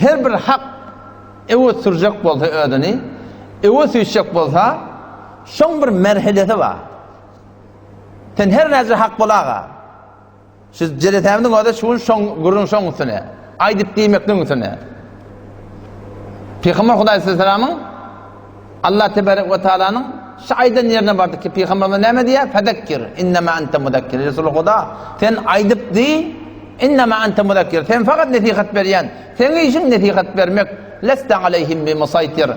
Her bir hak öwe sürjek bolsa özüni, öwe süýşjek bolsa, şoň bir merhelesi bar. Sen her näce hak bolaga. Şu jelesämiziň özi şu gün şoň gürrüň şoň üstüne. Aýdyp diýmekligiň üstüne. Pygamber Hudaý sallamyň Allah tebarek we taalanyň şu aýdan ýerine bardyk ki pygamberimiz näme diýýär? Fezekkir innema ente muzakkir. Resul Huda sen aýdyp diý innema ente muzakkir. Sen fakat nesihat berýän. Seň işiň nesihat bermek. Leste aleyhim bi musaytir.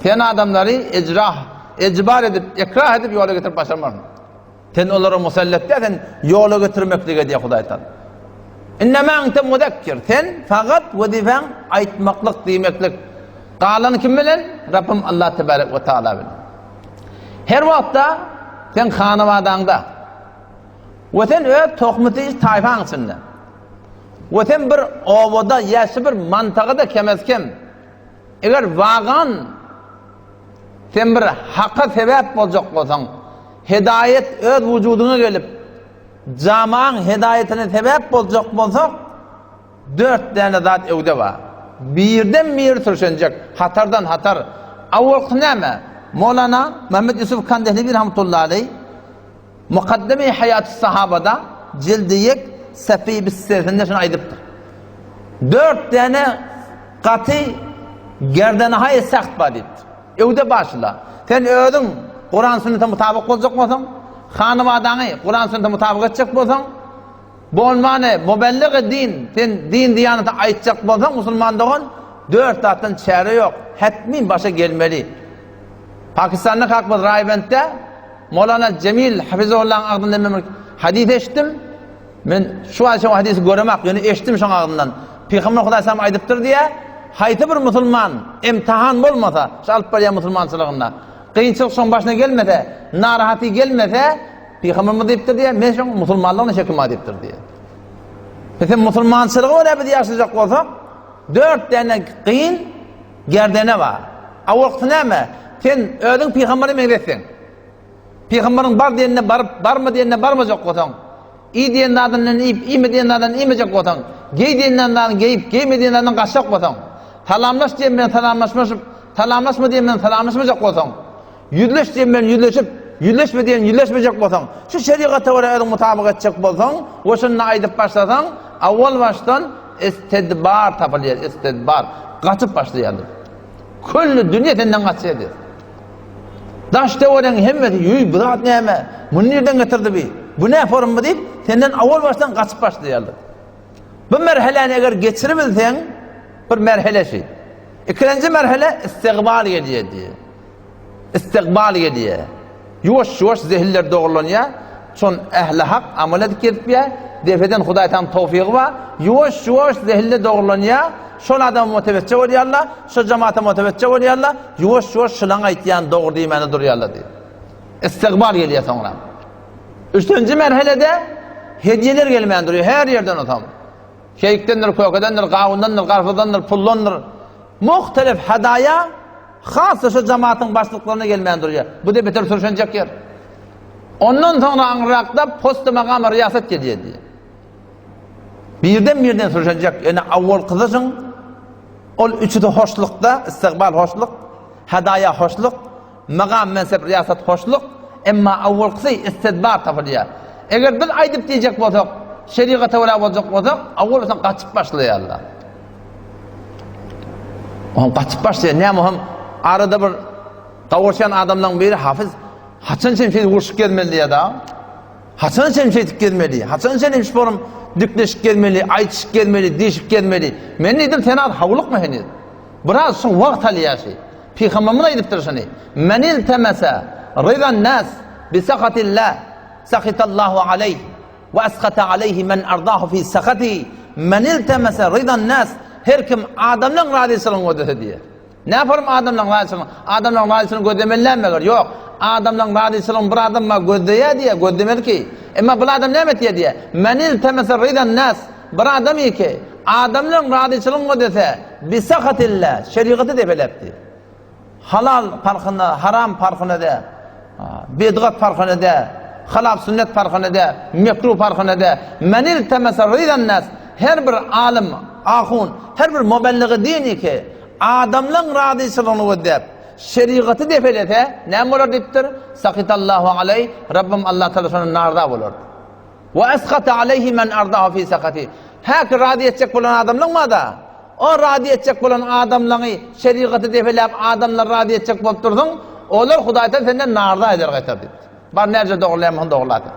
Sen adamlary ejrah, ejbar edip, ikrah edip ýola getirip başarmarsyň. Sen olara musallat däl, sen ýola getirmeklige diýýär Hudaý Taala. Innema ente muzakkir. Sen fakat wezipäň aýtmaklyk diýmeklik. Galany kim bilen? Rabbim Allah tebarek we taala bilen. Her wagtda sen hanabadaňda we sen öz tohmuty taýfaň içinde we sen bir obada ýa şu bir mantagada kemez-kem eger wagan Sen bir haka sebäp boljak bolsaň, hedaýet öz wujudyňa gelip, jamaň hedaýetine sebäp boljak bolsak, dört däne zat öwde bar. Birden biri sürşenjek, hatardan hatar. Awalky näme? Molana Mehmet Ýusuf Kandehlewi rahmetullahi aleý Mukaddeme-i Haýatus Sahabada jildi ýek sefeýi bissesinde şuny aýdypdyr. Dört däne gaty gerdenahaýy säht bar diýipdir. Öwde başla. Sen özüň Kuran sünnete mutabyk boljak bolsaň, hanybadaňy Kuran sünnete mutabyk etjek bolsaň, bolmany mubellig din, sen din diýanete aýtjak bolsaň musulman dogan, dört zatdan çäre ýok. Hetmin başa gelmeli. Pakistanda kakmyz Raýbentde Molana Jemil Hafizullahyň agzyndan men bir hadys eşitdim. Men şu wagt şo hadysy göremak, ýöne eşitdim şoň agzyndan. Pygamber Hudaý salam aýdypdyr diýä, haýsy bir musulman imtihan bolmasa, şu alyp barýan musulmançylygynda, kynçylyk şoň başyna gelmese, narahaty gelmese, Pygamberimiz diýipdir diýä, men şoň musulmanlygyna şekim bar diýipdir diýä. Sen musulmançylygy görä biz ýaşajak bolsak, dört däne kyn Gerdene bar. Awalkysy näme? Sen özüň pygambere meňzetseň. Pygamberiň bar diýenine baryp, barma diýenine barmajak bolsaň, iý diýen zadyndan iýip, iýme diýen zadyndan iýmejek bolsaň, geý diýen zadyny geýip, geýme diýen zadyndan gaçjak bolsaň, salamlaş diýen bilen salamlaşmaşyp, salamlaşma diýen bilen salamlaşmajak bolsaň, Ýüzleş diýen bilen ýüzleşip, ýüzleşme diýen ýüzleşmejek bolsaň, şu şerigata görä özüň mutabyk etjek bolsaň we şunda aýdyp başlasaň, awwal başdan istidbar tapylýar, istidbar, gaçyp başlaýarlar. Külli dünýe senden gaçýar diýär. Daş-töweregiň hemmesi, ýüý, bu zat näme? Muny nirden getirdi bi? Bu nä forma diýip, senden awwal başdan gaçyp başlaýarlar. Bu merheläni eger geçiribilseň, bir merhele şi. Ikilenji merhele istigbal gelýär diýär. Istikbal gelýär. Ýuwaş-ýuwaş zehinler dogrulanýar. Şon ähli hak amal edip gezipýär. Depeden Hudaý taň towfygy bar. Ýuwaş-ýuwaş zehinler dogrulanýar. Şol adama mutewetje bolýarlar. Şo jemata mutewetje bolýarlar. Ýuwaş-ýuwaş şylaň aýtýan dogry diýmäne durýarlar diýip. Istikbal gelýär soňra. Üçünji merhelede hediýeler gelmän durýar her ýerden otam. Keýikdendir, kökedendir, gawundandyr, garpyzdandyr, puldandyr. Muhtelif hadaýa Hassa şu jamatyň başlyklaryna gelmän durýar. Bu-da beter sürşenjek ýer. Ondan soňra aňryrakda posta magama riýasat gelýär diýýär. Birden-birden sürşenjek. Ýöne awwalkysy şuň ol üçüsi hoşlukda, istigbal hoşluk, hadaýa hoşluk, magam mensep riýasat hoşluk, emma awwalkysy istidbar tapylýar. Eger biz aýdyp diýjek bolsak, şerigata görä boljak bolsak, awwal bolsa gaçyp başlaýarlar. Oňa gaçyp başlaýar. Näme hem arada bir gawuşýan adamlaryň biri Hafyz haçan sen şeýdip urşup gezmeli diýýär da. Haçan sen şeýdip gezmeli? Haçan sen şu forum dikleşip gezmeli, aýtyşyp gezmeli, diýşip gezmeli? Men diýdim sen az hawlukma heniz. Biraz şoň wagt alýar şi. Pygamberimiz aýdypdyr şuny. Men iltemese ryzan nas bi sahatillah sahitallahu aleyh. We asgata aleýhi men ardahu fi sahatihi men iltemese rydan nas her kim adamlaň razyçylygyny gözlese diýýär. Näparum adamlaň razyçylygyny? Adamlaň razyçylygyny gözlemeli däl meger? Ýok. Adamlaň razyçylygyny bir adam bar gözleýär diýýär, gözlemeli ki. Emma bul adam näme etýär diýýär? Men iltemese rydan nas bir adam ki adamlaň razyçylygyny gözlese bi sahatillah şerigaty depeläp diýýär. Halal parhyna, haram parhyna dä. Bidgat parhyna dä. Halap sünnet parhyna dä. Mekruh parhyna dä. Men iltemese rydan nas. Her bir alym, ahun, her bir mubellygy dini ki, adamlaň razyçylygyny gözläp, şerigaty depelese, näme bolar diýipdir? Sahitallahu aleý, Rabbym Allah Taala şondan narza bolar. We eshata aleýhi men ardahu fi sahati. Häki razy etjek bolan adamlaň bar-da, o razy etjek bolan adamlaňy şerigaty depeläp adamlary razy etjek bolup dursaň, olar Hudaý Taala senden narza eder gaýtar diýipdir. Bar näce dogrulayam bolsaň dogrula sen.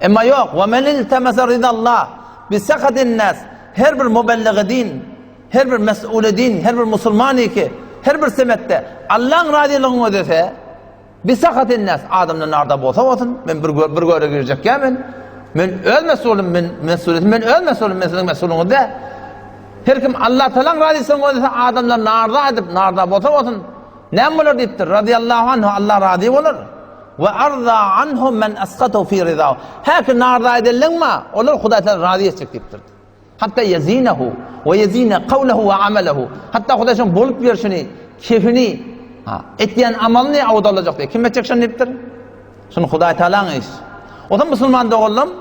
Emma ýok, we men iltemese ridallah bi sahatin nas, her bir mubellige din, her bir mes'ule din, her bir musulman ki, her bir semetde Allaň razylygyny gözlese, bi sahatin nas, adamdan narda bolsa bolsun, men bir bir göre girjek ýa men. Men öz mesulym, men mesuliyetim, men öz mesulym, men siziň mesulyňyz däl. Her kim Allah Taalaň razylygyny gözlese, adamdan narda edip, narda bolsa bolsun, Näme bolar diýipdir? Razyýallahu anhu, Allah razy bolar. We arza anhu men asqatahu fi rizahu. Häki narza edenleň ma, olar Hudaý Taala razy etjek diýipdir. Hatta ýezinehu we ýezine kawlehu we amelahu. Hatta Hudaý şoň bolup ýörşüni, kefini, ha, etýän amalyny awdalajak diýip. Kim etjek şony diýipdir? Şuny Hudaý Taalaň iş. O zaman musulman doganlarym,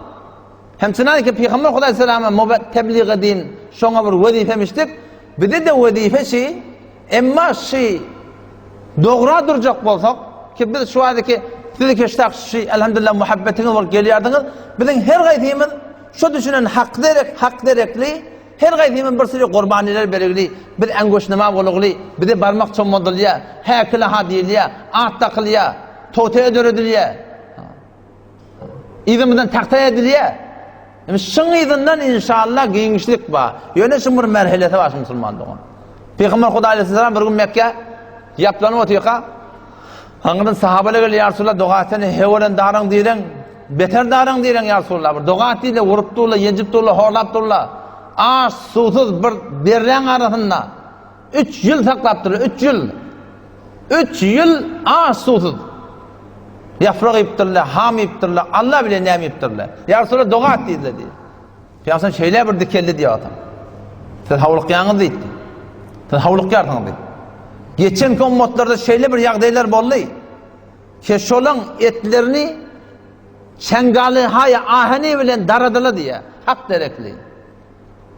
hem çynanki Pygamber Hudaý selama mubat tebliğ edin, şoňa bir wezifemişdik. Bize de wezife şi, Emma şy dogra durjak bolsak, ki biz şu wagtky siz ki şak şy elhamdülillah muhabbetiňiz bolup gelýärdiňiz, biziň her gaýsymyz şu düşünen hak derek, hak derekli, her gaýsymyz bir süri gurbaniler berigli, biz äňgoşnama bolugly, bize barmak çommadylýar, häkile ha diýilýär, at dakylýar, tote döredilýär. Yzymyzdan tagta edilýär. Indi şuň yzyndan inşallah giňişlik bar. Ýöne şuň bir merhelesi bar şu musulman dogan. Pygamber Hudaý aleyhisselam bir gün Mekge ýaplanyp otyrka, Haňydan sahabalar geldi, ýa Resulallah doga etsene, hewelen daraň diýreň, beter daraň diýreň ýa Resulallah. Bir doga et diýle, urup durlar, ýenjip durlar, horlap durlar. Aç, suwsuz bir derreň arasynda 3 ýyl saklap durlar, 3 ýyl. 3 ýyl aç, suwsuz. Ýaprak iýipdirler, ham iýipdirler, Allah bilen näme iýipdirler. Ýa Resulallah doga et diýdiler diýdi. Pygamber şeýle bir dikeldi diýip atam. Siz howlukýaňyz diýdi. Siz howlukýarsyňyz diýdi. Geçen ummatlarda şeýle bir ýagdaýlar boldy. Ki şolaň etlerini çengaly haýa aheni bilen daradyla diýe. Hak derekli.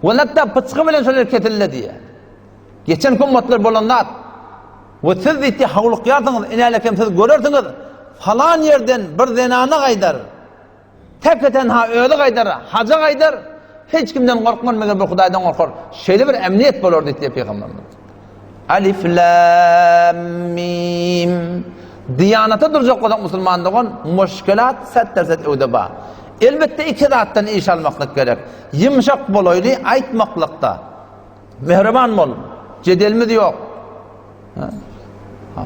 Welatda pyçgy bilen şolar kesildi diýe. Geçen ummatlar bolan zat. We siz diýdi, howlukýarsyňyz, inälekem siz görersiňiz, falan ýerden bir zenana gaýdar. Teke-tenha özi gaýdar, haja gaýdar, hiç kimden gorkman, meger bir Hudaýdan gorkar. Şeýle bir emniýet bolar diýdi Pygamberimiz. Alif lam mim. Diýanata durjak bolsak musulman dogan, muşkilat set derset öwde bar. Elbetde iki zatdan iş almaklyk gerek. Ýumşak bolaýly aýtmaklykda. Mähriban bol. Jedelimiz ýok.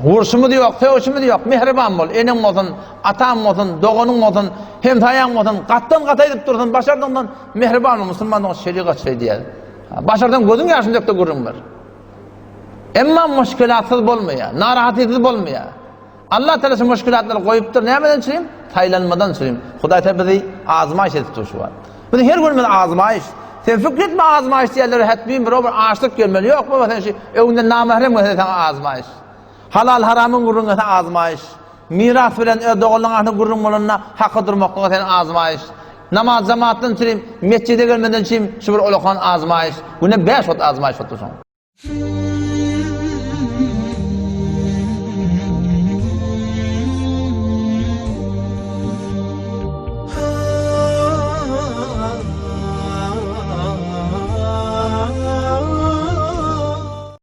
Urşumyz ýok, sögüşimiz ýok. Mähriban bol. Eneň bolsun, ataň bolsun, doganyň bolsun, hemsaýaň bolsun, gatdan gata edip dursun, başardyňdan mähriban bol. Musulman dogan şerigat şeý diýýär. Başarsaň gözüň ýaşyny dök-de gürrüň ber. Emma muşkilatsyz bolmaýar, narahatsyz bolmaýar. Allah Teala şu muşkilatlary goýupdyr. Nämeden üçin? Saýlanmadan üçin. Hudaý Teala bizi azmaýyş edip dur şu wagt. Biz her günümiz azmaýyş. Sen fikir etme azmaýyş diýerler, hetmi bir bir açlyk gelmeli. Ýok baba sen şu öňünden namahrem gelse sana azmaýyş. Halal haramyň gürrüň gelse azmaýyş. Miras bilen öz doganlaryň arasynda gürrüň bolanda haka durmaklyga sen azmaýyş. Namaz jemaatdan üçin, mesjide gelmeden üçin şu bir olakan azmaýyş. Güne 5 wagt azmaýyş otursun.